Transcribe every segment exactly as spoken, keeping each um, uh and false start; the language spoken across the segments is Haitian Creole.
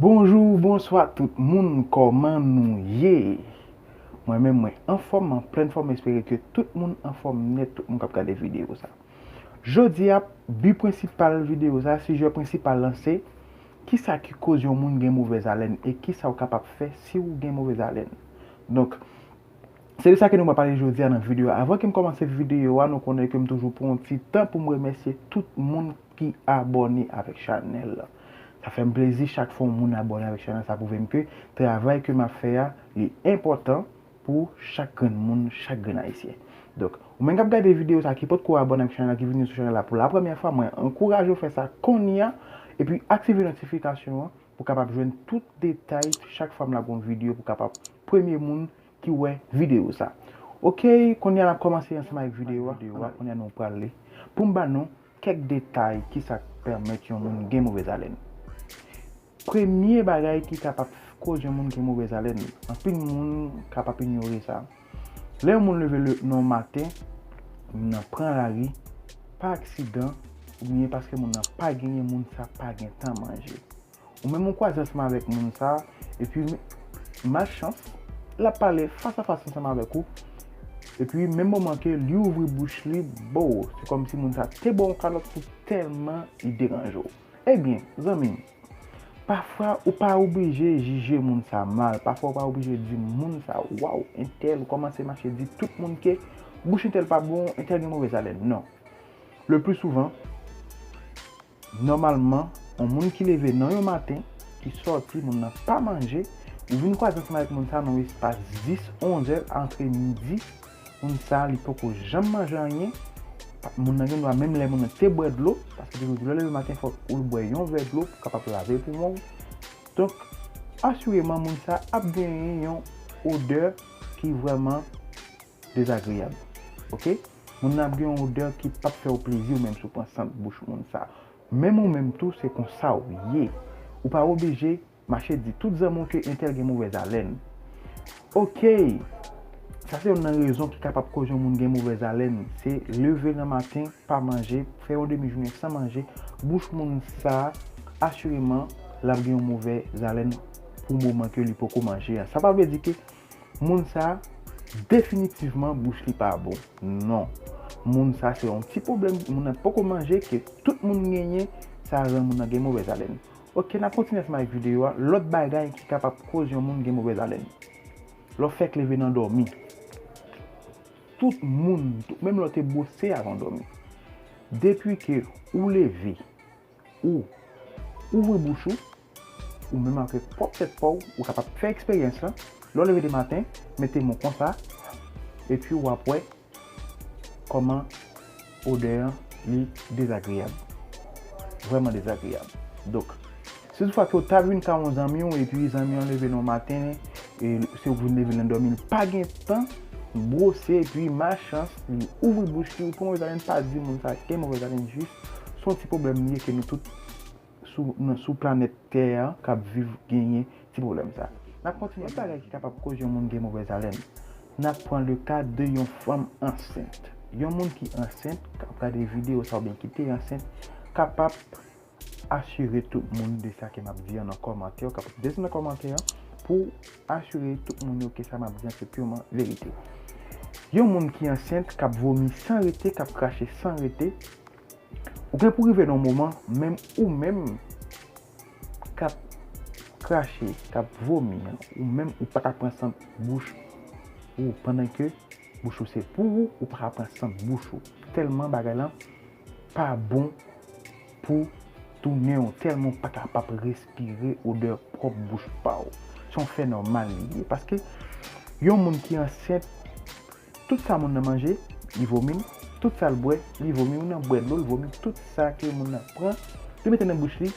Bonjou, bonswa tout moun, kòman nou ye? Mwen menm, mwen anfòm, an plèn fòm, espere ke tout moun anfòm nèt, tout moun k ap gade videyo sa. Jodi a, bi prensipal videyo sa, sijè prensipal lan se, kisa ki koz yon moun gen movèz alèn e kisa w kapab fè si w gen movèz alèn. Donk, se de sa ke nou pral pale jodi a nan videyo a. Avan ke m kòmanse videyo a, nou konnen ke m toujou pran yon ti tan pou m remèsye tout moun ki abòne avèk chanèl la. Sa fè m plezi chak fwa yon moun abòne avèk chanèl, sa pwouve m ke travay ke m ap fè a, li enpòtan pou chak grenn moun, chak grenn ayisyen. Donk, ou menm k ap gade videyo sa ki potko abòne avèk chanèl la, ki vini sou chanèl la pou la premyè fwa, mwen ankouraje w fè sa kounye a, epi aktive notifikasyon an pou kapab jwenn tout detay chak fwa m lage yon videyo, pou kapab premye moun ki wè videyo sa. Oke, kounye a n ap kòmanse ansanm avèk videyo a. Kounye a nou prale pou m ba nou kèk detay kisa k pèmèt yon moun gen movèz alèn. Premye bagay ki kapab koz yon moun gen movèz alèn, anpil moun kapab inyore sa. Lè yon moun leve le, nan maten, nan pran lari, pa aksidan, oubyen paske moun nan pa genyen, moun sa pa gen tan manje. Ou menm ou kwaze ansanm avèk moun sa, epi malchans, l ap pale fas a fas ansanm avèk ou, epi menm moman ke li ouvri bouch li, bo, se kòmsi moun sa te ba w yon kalòt pou tèlman li deranje w. Ebyen, zanmi m, pafwa ou pa oblije jije moun sa mal, pafwa ou pa oblije di moun sa, waw, entèl, ou kòmanse mache di tout moun ke bouch entèl pa bon, entèl gen movèz alèn. Non. Le pli souvan, nòmalman, yon moun ki leve nan yon maten, ki sòti, moun nan pa manje, ou vin kwaze ansanm avèk moun sa nan yon espas dis, onz è, antre midi, moun sa, li poko janm manje anyen, moun nan gen dwa menm lè moun nan te bwè dlo, paske toujou di lè w leve maten fòk ou bwè yon vè dlo pou kapab lave poumon w. Donk, asireman, moun sa ap genyen yon odè ki vrèman dezagreyab. Oke? Moun nan ap gen yon odè ki p ap fè w plezi, ou menm si w pran sant bouch moun sa. Menm ou menm tou, se konsa w ye. Ou pa oblije mache di tout zanmi w ke entèl gen movèz alèn. Oke, sa se youn nan rezon ki kapab koz yon moun gen movèz alèn. Se leve nan maten, pa manje, fè yon demi jounen san manje, bouch moun sa, asireman, l ap gen yon movèz alèn pou moman ke li poko manje a. Sa pa vle di ke moun sa, definitivman, bouch li pa bon. Non. Moun sa, se yon ti pwoblèm, moun nan poko manje ke tout moun genyen, sa rann moun nan gen movèz alèn. Oke, n ap kontinye ansanm avèk videyo a. Lòt bagay ki kapab koz yon moun gen movèz alèn. Lè w fèk leve nan dòmi. Tout moun, tout, menm lè w te bwose avan w dòmi. Depi ke ou leve, ou ouvri bouch ou, ou menm avèk pwòp tèt pa w, ou kapab fè eksperyans lan. Lè w leve de maten, mete men w konsa, epi w ap wè kòman odè an li dezagreyab. Vrèman dezagreyab. Donk, si toutfwa ke w ta vin ka yon zanmi w, epi zanmi an leve nan maten, e se ou vin leve nan dòmi, li pa gen tan bwose, epi malchans, li ouvri bouch li, ou pran movèz alèn, pa di moun sa gen movèz alèn, jis se yon ti pwoblèm li ye ke nou tout sou, nan, sou planèt tè a k ap viv genyen ti pwoblèm sa. N ap kontinye. Lòt bagay ki kapab koz yon moun gen movèz alèn, n ap pran le ka de yon fanm ansent. Yon moun ki ansent, k ap gade videyo sa oubyen ki te ansent, kapab asire tout moun de sa ke m ap di an nan kòmantè, w kapab desann nan kòmantè an pou asire tout moun yo ke sa m ap di an se piman verite. Yon moun ki ansent, k ap vomi san rete, k ap krache san rete, ou gen pou rive nan yon moman, menm ou menm k ap krache, k ap vomi an, ou menm ou pa ka pran sant bouch ou pandan ke bouch ou se pou ou, ou pa ka pran sant bouch ou. Tèlman bagay lan pa bon pou tounen w, tèlman w pa kapab respire odè pwòp bouch pa w. Se yon fè nòmal li ye. Paske yon moun ki ansent, tout sa moun nan manje, li vomi l. Tout sa l bwè, li vomi l. Moun nan bwè dlo, li vomi l. Tout sa ke moun nan pran, li mete nan bouch li,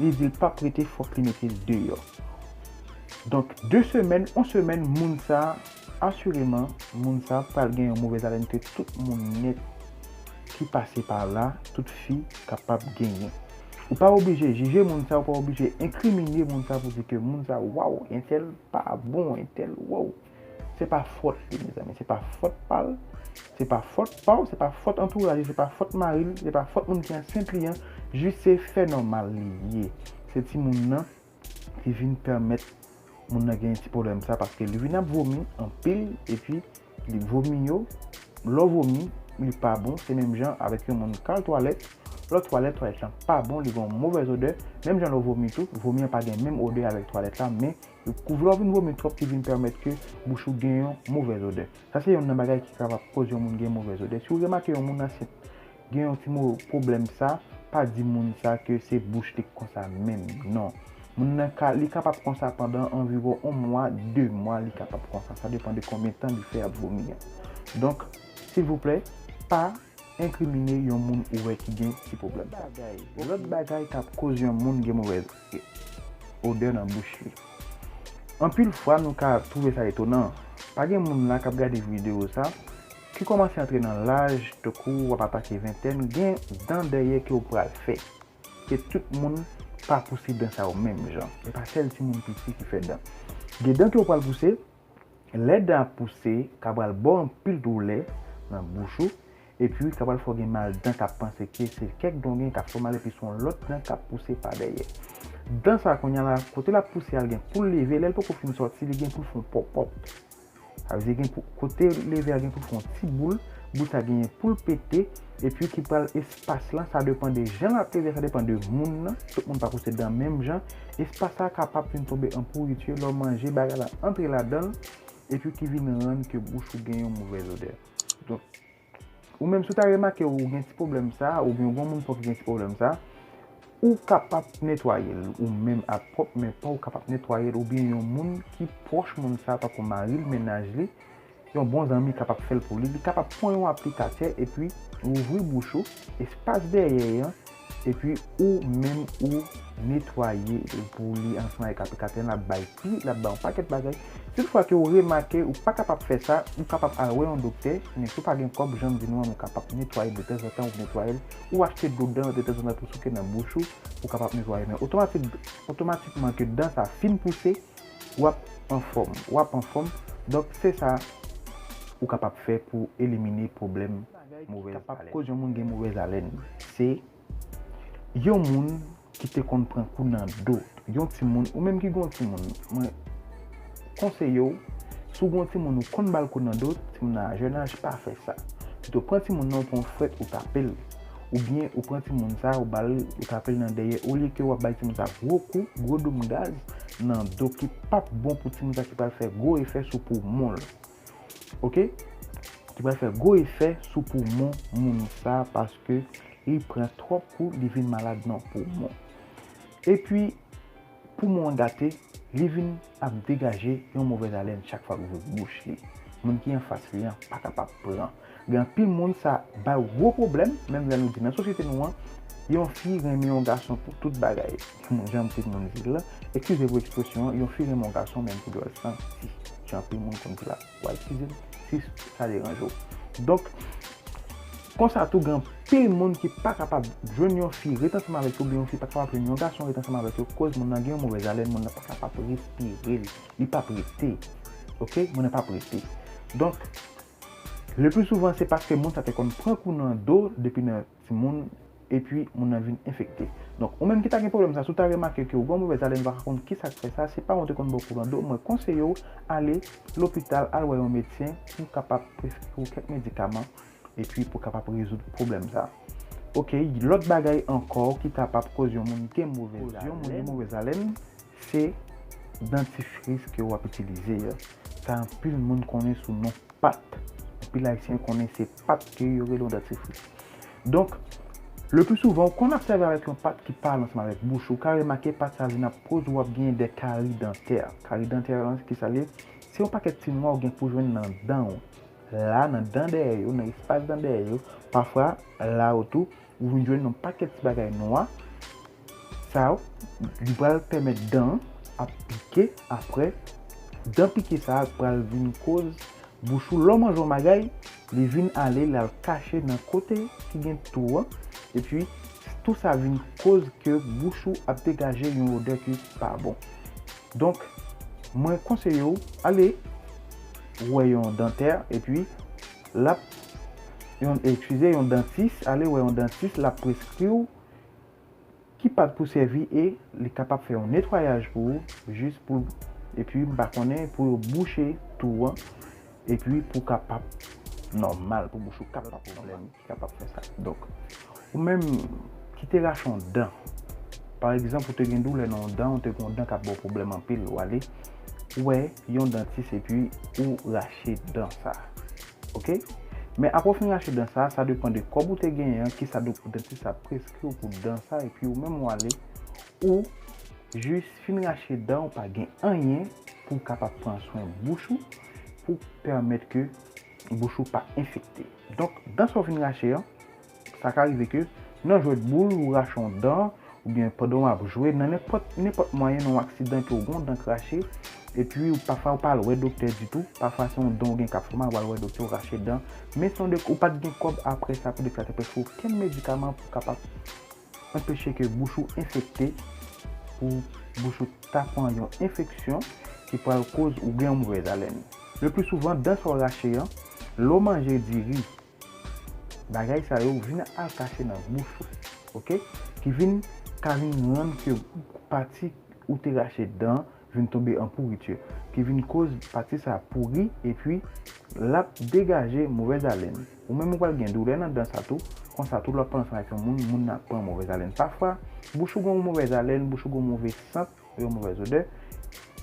li di l p ap rete, fòk li mete l deyò. Donk, de semèn, yon semèn, moun sa, asireman, moun sa pral gen yon movèz alèn ke tout moun nèt ki pase pa la, tout fi kapab genyen. Ou pa oblije jije moun sa, ou pa oblije enkrimine moun sa pou di ke moun sa, waw, entèl pa bon, entèl, waw. Se pa fòt li, mezanmi, se pa fòt pa l, se pa fòt pa w, se pa fòt antouraj li, se pa fòt mari l, se pa fòt moun ki ansent li an, jis se fè nòmal li ye. Se timoun nan ki vin pèmèt moun nan gen ti pwoblèm sa, paske li vin ap vomi anpil, epi li vomi yo, lè w vomi, li pa bon, se menm jan avèk yon moun k al twalèt, lè w twalèt, twalèt lan pa bon, li gen yon movèz odè, menm jan lè w vomi tou, vomi an pa gen menm odè avèk twalèt la, men lè w vin vomi twòp ki vin pèmèt ke bouch ou gen yon movèz odè. Sa se youn nan bagay ki kapab koz yon moun gen movèz odè. Si w remake yon moun nan se gen yon ti mo pwoblèm sa, pa di moun sa ke se bouch li k konsa menm, non. Moun nan ka, li kapab konsa pandan anviwon yon mwa, de mwa, li kapab konsa. Sa depann de konbyen tan li fè ap vomi an. Donk, silvouplè, pa enkrimine yon moun ou wè ki gen ti pwoblèm sa. Lòt bagay k ap koz yon moun gen movèz odè nan bouch li. Anpil fwa, nou ka twouve sa etonan. Pa gen moun la k ap gade videyo sa, ki kòmanse antre nan laj, tankou w ap atake ventèn, gen dan dèyè ke w pral fè, ke tout moun pa pouse dan sa yo menm jan. E pa sèl timoun piti ki fè dan. Gen dan ke w pral pouse, lè dan ap pouse, ka pral ba w anpil doulè nan bouch ou, epi ka pral fè w gen mal dan k ap panse ke se kèk dan w gen k ap fè w mal, epi se yon lòt dan k ap pouse pa dèyè. Dan sa kounye a la, kote l ap pouse a, l gen pou l leve, lè l poko fin sòti, li gen pou l fè yon pòpòt. Sa vle di gen pou, kote l leve a gen pou l fè yon ti boul, boul sa genyen pou l pete, epi ki pral espas lan, sa depann de jan l ap leve, sa depann de moun nan, tout moun pa pouse dan menm jan, espas sa kapab vin tonbe an pouriti, lè w manje bagay la antre ladan l, epi ki vin rann ke bouch ou gen yon movèz odè. Donk, ou menm si w ta remake ou gen ti pwoblèm sa, oubyen ou gen yon moun pwòch ki gen ti pwoblèm sa, ou kapab netwaye l ou menm ak pwòp men pa w, ou kapab netwaye l, oubyen yon moun ki pwòch moun sa, tankou mari l, mennaj li, yon bon zanmi kapab fè l pou li, li kapab pran yon aplikatè epi ouvri bouch ou, espas dèyè an, epi ou menm ou netwaye l pou li ansanm avèk aplikatè an, l ap bay pli, l ap bay yon pakèt bagay. Si toutfwa ke w remake ou pa kapab fè sa, ou kapab al wè yon doktè, men si w pa gen kòb, jan m di nou an, nou kapab netwaye l detanzantan, ou netwaye l, ou achte dlo dan detanzantan pou souke nan bouch ou, pou w kapab netwaye. Men otomatik, otomatikman ke dan sa fin pouse, w ap anfòm, w ap anfòm. Donk, se sa ou kapab fè pou elimine pwoblèm movèz alèn. Koz yon moun gen movèz alèn, se yon moun ki te konn pran kou nan do, yon timoun, ou menm ki gen yon timoun, mwen konseye w, si w gen yon timoun ou konn ba l kou nan do, timoun nan a jèn aj, pa fè sa. Pito pran timoun nan, ou pran yon frèt, ou tape l. Oubyen ou pran timoun sa, ou ba l, ou tape l nan dèyè, olye ke w ap bay timoun sa gwo kou, gwo doum gaz nan do ki p ap bon pou timoun sa, ki pral fè gwo efè sou poumon l. Oke? Ki pral fè gwo efè sou poumon moun sa, paske li pran twòp kou, li vin malad nan poumon. Epi, poumon an gate, li vin ap degaje yon movèz alèn chak fwa l ouvri bouch li. Moun ki anfas li an pa kapab pran. Gen anpil moun sa bay gwo pwoblèm, menm jan nou di nan sosyete nou an, yon fi renmen yon gason pou tout bagay. Moun, jan tout moun di l la, eskize pou ekspresyon an, yon fi renmen yon gason menm pou dwèl santi. Jan anpil moun konn di la. W a eskize m si sa deranje w. Donk, konsa tou, gen anpil moun ki pa kapab jwenn yon fi ret ansanm avèk yo, oubyen yon fi pa kapab jwenn yon gason ret ansanm avèk yo, koz moun nan gen yon movèz alèn, moun nan pa kapab respire l, li p ap rete. Oke? Moun nan p ap rete. Donk, le pli souvan, se paske moun sa te konn pran kou nan do depi nan timoun, epi moun nan vin enfekte. Donk, ou menm ki ta gen pwoblèm sa, si w ta remake ke w gen yon movèz alèn, ou pa ka konn ki sa k fè sa, se pa ou te konn ba w kou nan do, mwen konseye w ale lopital, al wè yon medsen pou kapab preskri w kèk medikaman, epi pou kapab rezoud pwoblèm sa. Oke, lòt bagay ankò ki kapab koz yon moun gen movèz alèn, yon moun gen movèz alèn, se dantifris ke w ap itilize a. Sa anpil moun konnen sou non pat. Anpil Ayisyen konnen se pat ke yo rele yon dantifris. Donk, le pli souvan, ou konn ap sèvi avèk yon pat ki pa al ansanm avèk bouch ou, ou ka remake pat sa vin ap koz ou ap gen de kari dantè. Kari dantè lan, ki sa l ye? Se yon pakèt ti nwa ou gen pou jwenn nan dan w. La, nan dan dèyè yo, nan espas dan dèyè yo, pafwa, la yo tou, ou vin jwenn yon pakèt ti bagay nwa. Sa yo, li pral pèmèt dan an ap pike, apre, dan pike sa a pral vin koz bouch ou, lè w manje yon bagay, li vin ale, l al kache nan kote ki gen twou an, epi tou sa vin koz ke bouch ou ap degaje yon odè ki pa bon. Donk, mwen konseye w ale wè yon dantè, epi l ap, yon, eskize, yon dantis, ale wè yon dantis, l ap preskri w Ti pat pou sèvi e li kapab fè yon netwayaj pou ou, jis pou, epi m pa konnen, pou yo bouche twou an, epi pou kapab nòmal, pou bouch ou kapab pwoblèm ki kapab fè sa. Donk, ou menm ki te rache yon dan, pa egzanp, ou te gen doulè nan yon dan, ou te gen yon dan k ap ba w pwoblèm anpil, ou ale, ou wè yon dantis epi ou rache dan sa. Ok? Men apre w fin rache dan sa, sa depann de kòb ou te genyen an, kisa dok- dantis la preskri w pou dan sa, epi ou menm ou ale, ou jis fin rache dan, ou pa gen anyen pou w kapab pran swen bouch ou, pou pèmèt ke bouch ou pa enfekte. Donk, dan sa w fin rache an, sa ka rive ke nan jwèt boul, ou rache yon dan, oubyen pandan w ap jwe, nan nenpòt, nenpòt mwayen, nan yon aksidan ke w gen yon dan k rache, epi ou pafwa ou pa al wè doktè ditou, pafwa se yon dan w gen k ap fè mal, ou al wè doktè, ou rache dan, men se yon de, ou pa t gen kòb apre sa pou depi sa te preskri w okenn medikaman pou kapab anpeche ke bouch ou enfekte, pou bouch ou ta pran yon enfeksyon ki pral koz ou gen yon movèz alèn. Le pli souvan, dan sa w rache an, lè w manje diri, bagay sa yo vin al kache nan bouch ou, ok? Ki vin, ka vin rann ke pati ou te rache dan vin tonbe an pouriti, ki vin koz pati sa pouri, epi l ap degaje movèz alèn. Ou menm ou pral gen doulè nan dan sa tou, konsa tou lè w ap pran ansanm avèk yon moun, moun nan ap pran movèz alèn. Pafwa, bouch ou gen yon movèz alèn, bouch ou gen yon move sant, yon movèz odè,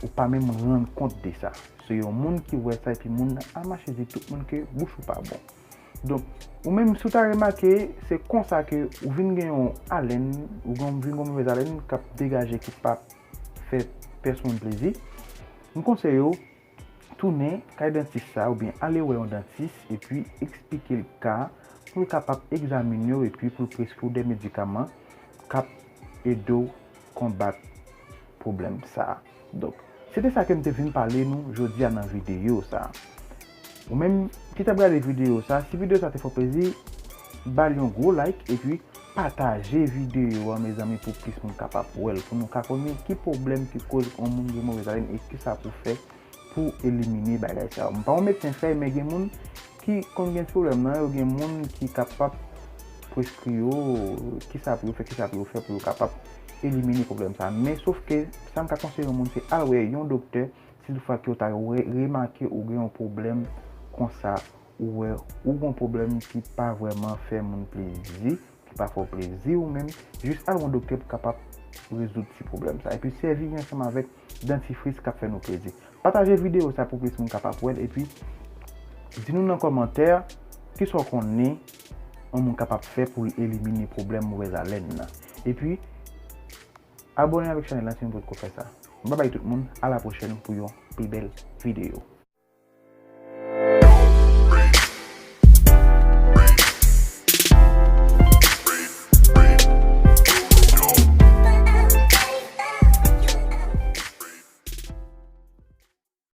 ou pa menm rann kont de sa. Se yon moun ki wè sa, epi moun nan al mache di tout moun ke bouch ou pa bon. Donk, ou menm, si w ta remake, se konsa ke ou vin gen yon alèn, ou gen, vin gen yon movèz alèn k ap degaje, ki pa fè pèsonn plezi, m konseye w tounen kay dantis sa, oubyen ale wè yon dantis, epi eksplike l ka, pou l kapab egzamine w, epi pou l preskri w de medikaman k ap ede w konbat pwoblèm sa. Donk, se te sa ke m te vin pale nou jodi a nan videyo sa. Ou menm ki t ap gade videyo sa, si videyo sa te fè w plezi, ba l yon gwo like, epi pataje videyo a, mezanmi, pou plis moun kapab wè l, pou nou ka konnen ki pwoblèm ki koz yon moun gen movèz alèn e kisa pou fè pou elimine bagay sa yo. M pa yon medsen fèy, men gen moun ki konn gen ti pwoblèm nan yo, gen moun ki kapab preskri yo kisa pou yo fè, kisa pou yo fè pou yo kapab elimine pwoblèm sa. Men sof ke sa m ka konseye yon moun, se al wè yon doktè, si toutfwa ke w ta re- remake ou gen yon pwoblèm konsa, ou wè ou gen yon pwoblèm ki pa vrèman fè moun plezi, ki pa fè w plezi ou menm, jis al wè yon doktè pou kapab rezoud ti pwoblèm sa. Epi sèvi ansanm avèk dantifris k ap fè nou plezi. Pataje videyo sa pou plis moun kapab wè l, epi di nou nan kòmantè kisa w konnen yon moun kapab fè pou l elimine pwoblèm movèz alèn nan. Epi abòne avèk chanèl la si nou potko fè sa. Babay tout moun, a la pwochèn pou yon pi bèl videyo.